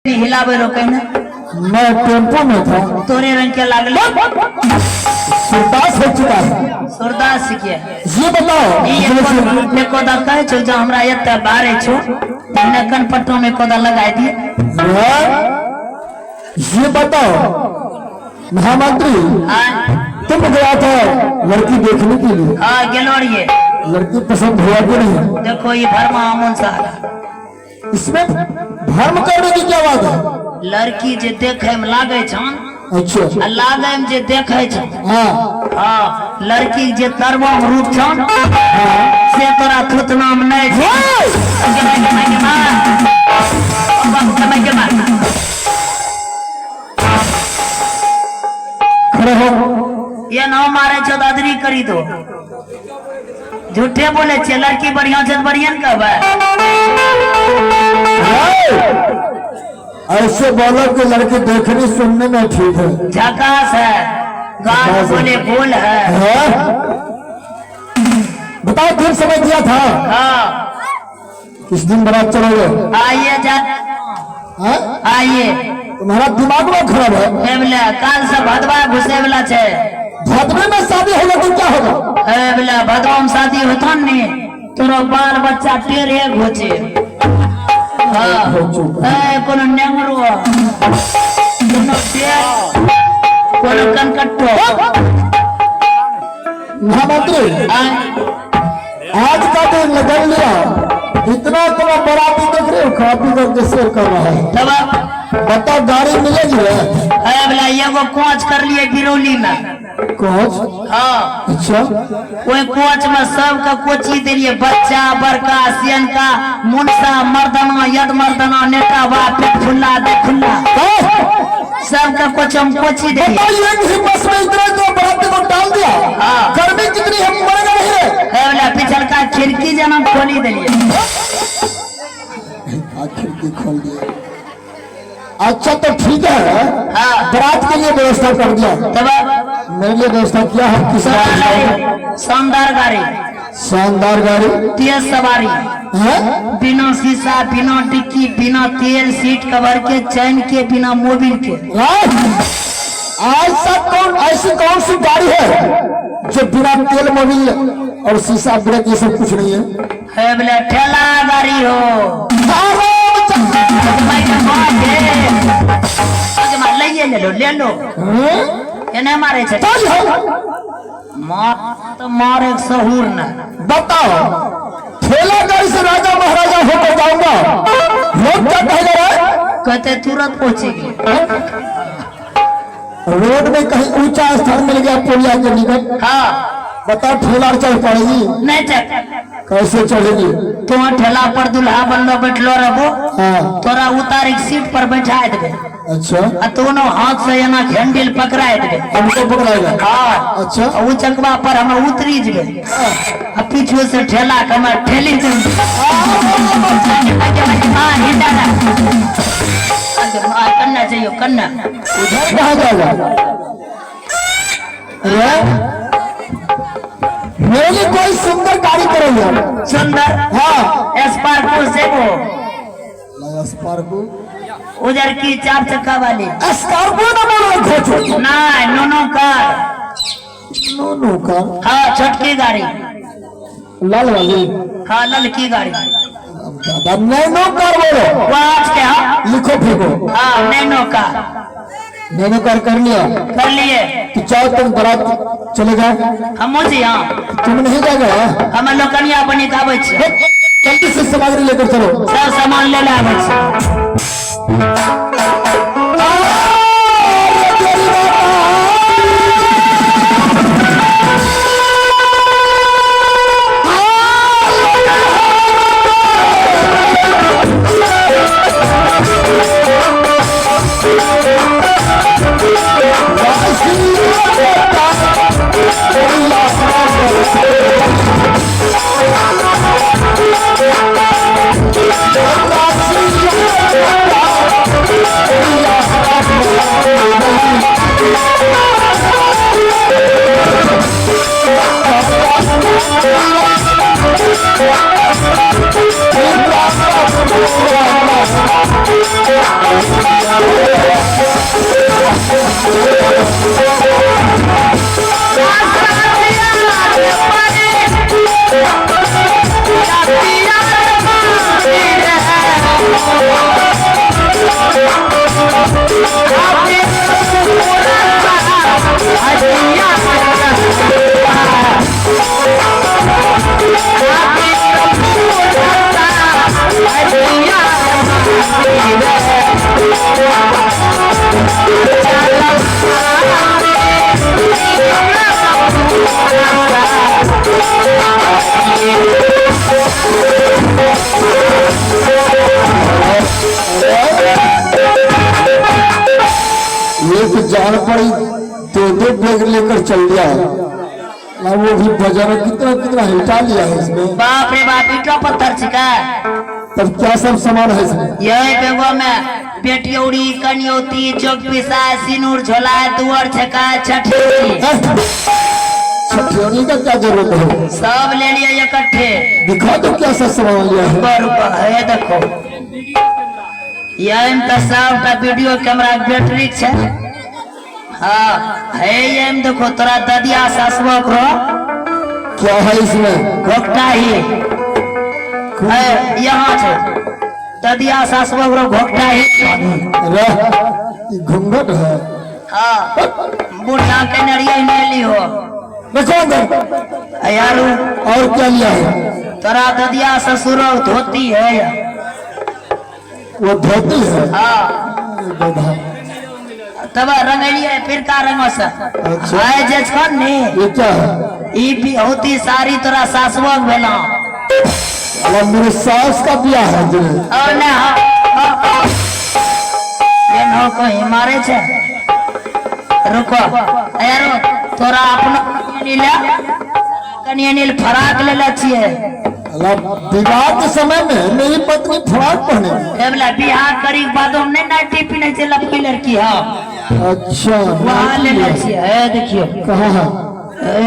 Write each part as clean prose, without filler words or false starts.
हिलाबे रोके ना। मैं टेम्पो में था। तोरे रंग के लागले। सुरदास हो चुका है। सूरदास के। ये बताओ। ये कोदा कहे छो जो हमरा एते बारे छो तने कन पट्टो में कोदा लगाई दिए। ये बताओ महामंत्री, तुम गया था लड़की देखने के लिए? हाँ, गेलो रहिए। लड़की पसंद हुआ कि नहीं? देखो ये भरमा अमन सारा। इसमें भ्रम करने की क्या बात है? लड़की जे देखे में लागे छन। अच्छा। आ लागे में जे देखे छन। हाँ। हाँ, लड़की जे तरवा में रूप छन। हाँ। से तोरा थुतना में नहीं छन। खड़े हो। ये ना मारे छो दादरी करी दो। झूठे बोले छे, लड़की बढ़िया छे बढ़िया न कहबै। ऐसे बोलो कि लड़की देखने सुनने में ठीक है। झकास है, गाल बोले बोल है। है? बताओ, दिन समय दिया था? हाँ। किस दिन बारात चलोगे? आइए जा। हाँ? आइए। तुम्हारा दिमाग में खराब है। बोले काल से भदवा घुसे वाला छे। भदवे में शादी होगा तो क्या होगा? बोले भदवा में शादी होता नहीं तोरो बाल बच्चा टेढ़े घोचे। हाँ। ए कोनो नेंगरो कोनो टेढ़ कोनो कनकट्टो। महामंत्री, आज का दिन लगन लिया, इतना इतना बराती देख रहे हो, खा पी करके शेर कर रहा है। तब बताओ गाड़ी मिलेगी? ए बोला एगो कोच कर लिए बिरौली में। कोच? हाँ। अच्छा। ओई कोच में सबके कोची दिलिए, बच्चा बड़का सियनका मुनसा मर्दाना यद मर्दाना नेता बा पेट खुला दे खुला सबके कोच हम कोची दिलिए। बताइए एक ही बस में इतना इतना बराती को डाल दिया। हाँ। गर्मी कितनी है, मरेगा नहीं रे? ए बोला पिछलका खिड़की जना खोली दिलिए। खिड़की खोल दिया, अच्छा तो ठीक है। हाँ। बारात के लिए व्यवस्था कर दिया। तब मेरे लिए व्यवस्था किया है किसान। शानदार गाड़ी। शानदार गाड़ी। तेज सवारी है? बिना शीशा बिना डिक्की बिना तेल सीट कवर के चैन के बिना मोबिल के। ऐसा कौन, ऐसी कौन सी गाड़ी है जो बिना तेल मोबिल और शीशा ब्रेक ये सब कुछ नहीं है? है बोले ठेला गाड़ी हो। ले लो ले लो एने मारे छे मार तो मार एक सहूर न। बताओ ठेला गाड़ी से राजा महाराजा होकर जाऊंगा, लोग क्या कहेगा रे? कहते तुरंत पहुंचेगी। रोड में कहीं ऊंचा स्थान मिल गया पुलिया के निकट। हाँ। बताओ ठेला चढ़ पड़ेगी? नहीं चढ़। कैसे चढ़ेगी? तुम ठेला पर दुल्हा बनलो बैठलो रहो। हाँ। तोरा उतार एक सीट पर बैठा देबे। अच्छा। आ दोनों हाथ से एना हैंडल पकड़ा देबे। हमको पकड़ाएगा? हाँ। अच्छा। उ चकवा पर हम उतरी जबे आ पीछू से ठेला के हम ठेली देबे। कन्ना चाहिए कन्ना। उधर कहाँ जाएगा अरे? मेरे लिए कोई सुंदर गाड़ी करेंगे। सुंदर? हाँ। स्पार्को से वो स्पार्को। उधर की चार चक्का वाली। स्कॉर्पियो ना बोलो खोजो। ना नोनो कार। नोनो कार। हाँ छोटकी गाड़ी। लाल वाली? हाँ ललकी गाड़ी। दादा नैनो कार बोलो। पाँच के हाँ। लिखो फेंको। हाँ नैनो कार। नैनो कार कर लिया? कर लिए। तो जाओ तुम बारात चले जाओ। हम जी हाँ। तुम नहीं जाएगा? हम लोकनिया बनी आबै छी। जल्दी से सामग्री लेकर चलो। सब सामान ले ले आबै छी। एक जान पड़ी दो दो बैग लेकर चल दिया है ना, वो भी वजन कितना कितना हिटा लिया है इसमें। बाप रे बाप, ईटो पत्थर छिका। तब क्या सब सामान है इसमें? यही बेगो में पेटियौड़ी, कनियौती, चौक पिसा, सिनूर झोला, दुआर छका, छठियौड़ी। छठियौनी का क्या जरूरत है? सब ले लिया इकट्ठे। दिखा दो क्या सब सामान लिया है। रुको रुको, है देखो, यही में तो सबटा वीडियो कैमरा बैटरी छे। हाँ है, ये में देखो तोरा ददिया सासुआ रो। क्या है इसमें? घोकटा ही है, यहाँ छे ददिया सासुआ रो घोकटा ही। अरे घूंघट है। हाँ, बूढ़ा के नरिया ले ली हो। देखो अंदर। यारू। और क्या लिया है? तोरा ददिया ससुर धोती है। वो धोती है? हाँ। गधा। तब रंगलिए फिर का रंगो से। अच्छा। आए जे छन नी। ये क्या है? ई बिहौती साड़ी तोरा सासुआ भेला। अरे मेरे सास का ब्याह है जो। और ना, हाँ, हाँ। ये नो कहीं मारे छे। रुको यारो, तोरा अपनो नीला कनिया नील फराक ले ले छिए। अल्लाह, विवाह के समय में मेरी पत्नी फ्रॉक पहने। एवला बियाह करी के बाद हम नहीं नाइटी पहने छे लड़की लड़की। हाँ। अच्छा। वहाँ ले ले छिए, ए देखियो। कहाँ है? ए,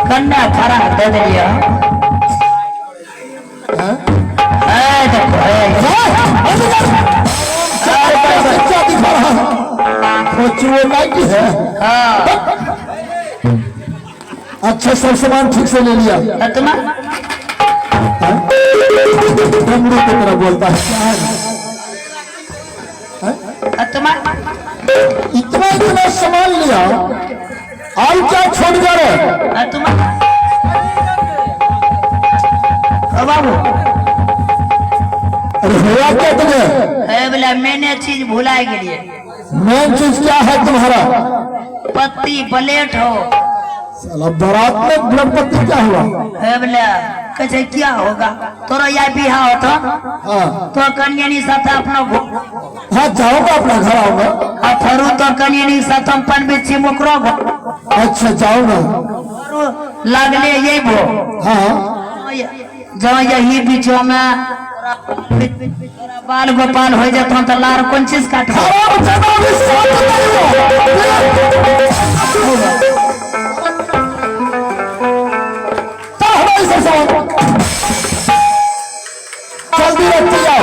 कन्या फराक दे दिया। हाँ? ए देखो, ए। क्या दिखा रहा है? वो नाइटी है। हाँ। अच्छा, सब सामान ठीक से ले लिया? तुम्हारा डमरू की तरह बोलता है। तुम्हारा इतना इतना सामान लिया और क्या छोड़ जा रहे? तुम्हारा बाबू। अरे हुआ क्या तुम्हें? बोला मैंने चीज भुला के लिए। मेन चीज क्या है तुम्हारा? पत्ती प्लेट हो। साला बारात में ब्लड पत्ती क्या हुआ? बोला कैसे क्या होगा, तोरा या बिहा होता। हाँ। तो कन्यानी साथ अपना हाँ जाऊंगा, अपना घर आऊंगा। आ फरू तो कन्यानी साथ हम पन बिच्छी मुकरो। अच्छा जाऊंगा। लागले यही भो। हाँ। जब यही बीचों में बाल गोपाल हो जाता तो लार कौन चीज काट। जल्दी रखते जाओ।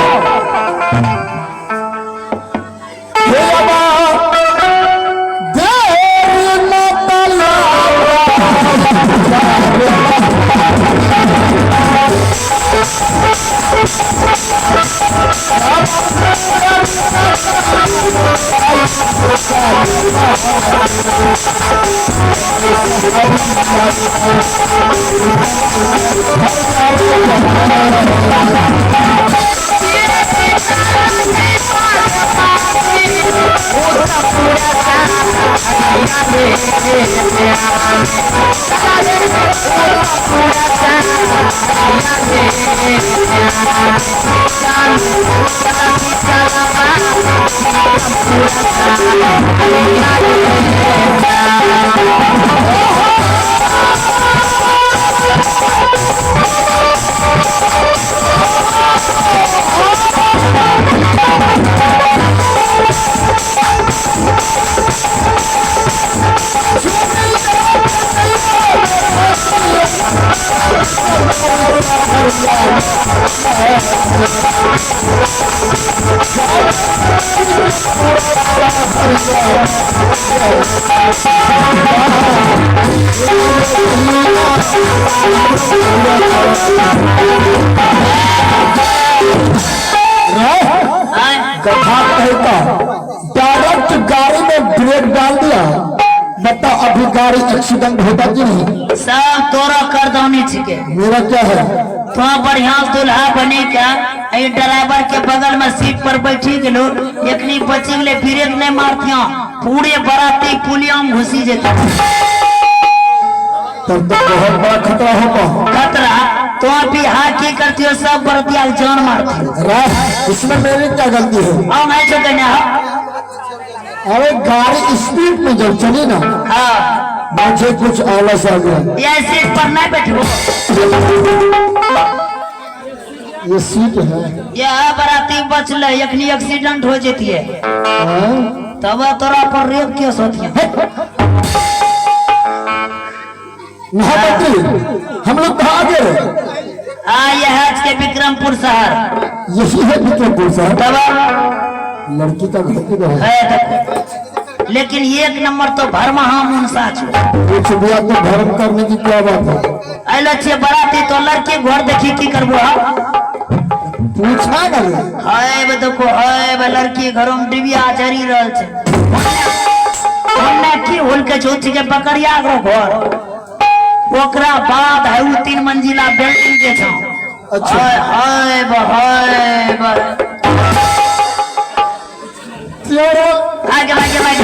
गधा कहता डायरेक्ट गाड़ी में ब्रेक डाल दिया। बता अभी गाड़ी एक्सीडेंट होता कि नहीं? सब तोरा करदौनी छिके। मेरा क्या है? तो बढ़िया दूल्हा बनी के ए ड्राइवर के बगल में सीट पर बैठी गेलो, एकनी बची गेले, ब्रेक नहीं मारतियो, पूरे बराती पुलिया में घुसी जेते। तब तो बहुत बड़ा खतरा होता। खतरा तो बिहार की करती हो, सब बरतिया के जान मारती हो। राह इसमें मेरी क्या गलती है? हम है जो कहने हो। अरे गाड़ी स्पीड में जब चली ना, हाँ, मुझे कुछ आलस आ गया। ये सीट पर नहीं बैठो, ये सीट है। यह बराती बचले, एखनी एक्सीडेंट हो जेती है। हाँ? तब तोरा पर रेप केस होती है। महामंत्री हम लोग कहाँ गए? हाँ, यह है आज के विक्रमपुर शहर। यही है विक्रमपुर शहर। तब लड़की का घर किधर है? है देखो। लेकिन एक नंबर तो भरमहा मुनसा छो। कुछ भी तो भरम करने की क्या बात है? अल छे बराती तो लड़की घर देखी की करबो? हाँ पूछा ना रे। हाय बे देखो, हाय बे लड़की घरों में डिबिया जरी रहल छे। हमने की होल के छो के पकड़िया करो घर, ओकरा बाद है उ 3 मंजिला बिल्डिंग जे छो। अच्छा। हाय हाय बे हाय बे। तेरा आगे आगे आगे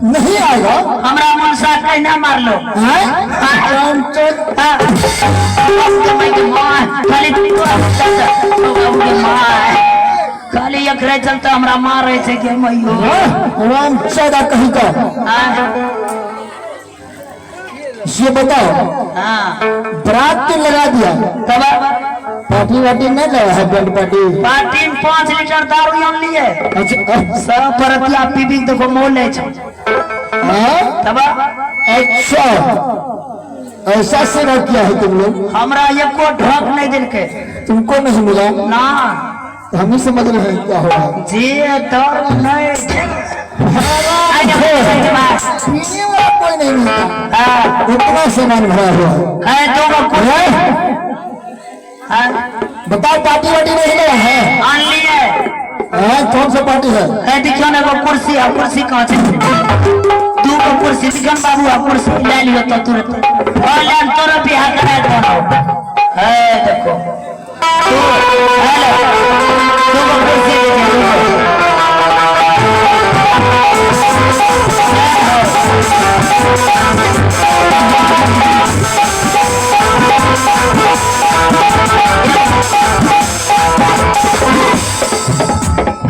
नहीं आएगा। हमरा मुनसा कहना मारलो। हैं? खाली एकरे चलते हमरा मारे छै के मैयो। राम चौदा कहीं का। ये बताओ, हाँ, बरात के लगा दिया, तब पार्टी वार्टी नहीं लगा है? बैंड पार्टी पार्टी में 5 लीटर दारू आन लिए। अच्छा, सब परतिया पीबी देखो मोल ले छो। हाँ? तब अच्छा, ऐसा सेवा किया है तुम लोग? हमरा एको ढोक नहीं दिलके। तुमको नहीं मिला? ना। हम ही समझ रहे हैं क्या होगा। जी दारू नहीं पीने वाला कोई नहीं मिलता। हाँ। उतना सामान भरा हुआ है तो है। हाँ। बताओ पार्टी वार्टी नहीं लगा है? आन लिए। हाँ, कौन सा पार्टी है? है देखियो ना एगो कुर्सी है, कुर्सी कहाँ छै? दू गो कुर्सी देखियो बाबू, है कुर्सी ले लियो तो तुरंत। और ले तोरो बियाह करा दो। है देखो तू है ले दू गो कुर्सी देखियो, दू गो।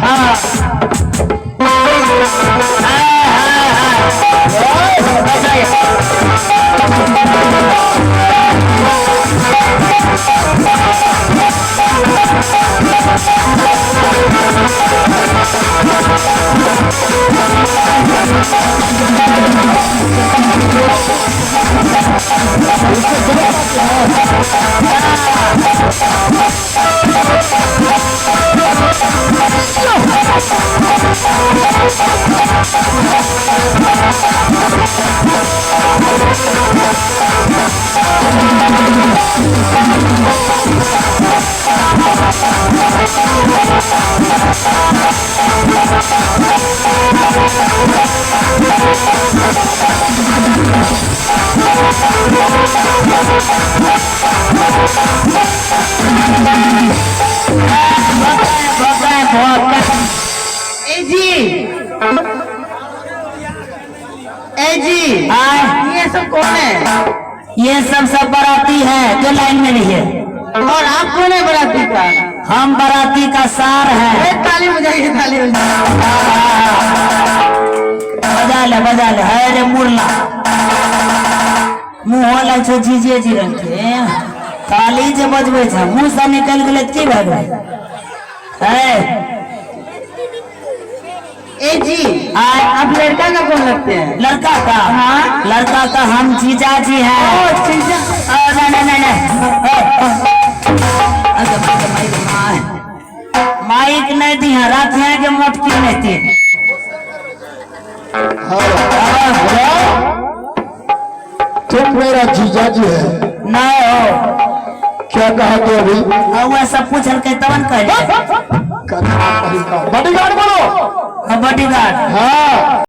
हाँ ए जी, ये सब कौन है? ये सब सब बाराती है जो लाइन में नहीं है। और आप कौन है बाराती का? हम बाराती का सार है। ताली बजाइए, ताली बजाइए। बजा ले, बजा ले। है रे मुरला मुँह लग छो जीजे जी रंग के ताली जे बजबै छै, मुँह से निकल गेलै की भए गेलै? है ए ए जी, आय। आप लड़का का कौन लगते हैं? लड़का का? हाँ। लड़का का हम जीजा जी हैं। ओ, जीजा। नहीं नहीं नहीं नहीं, अरे माइक माइक माइक माइक नहीं दी है, रात है के मोटकी नहीं थी। तुम मेरा जीजा जी है। नहीं हो। क्या कहा तू अभी? और वह सब पूछल के तवन कहे। बॉडीगार्ड बोलो। बॉडीगार्ड। हाँ।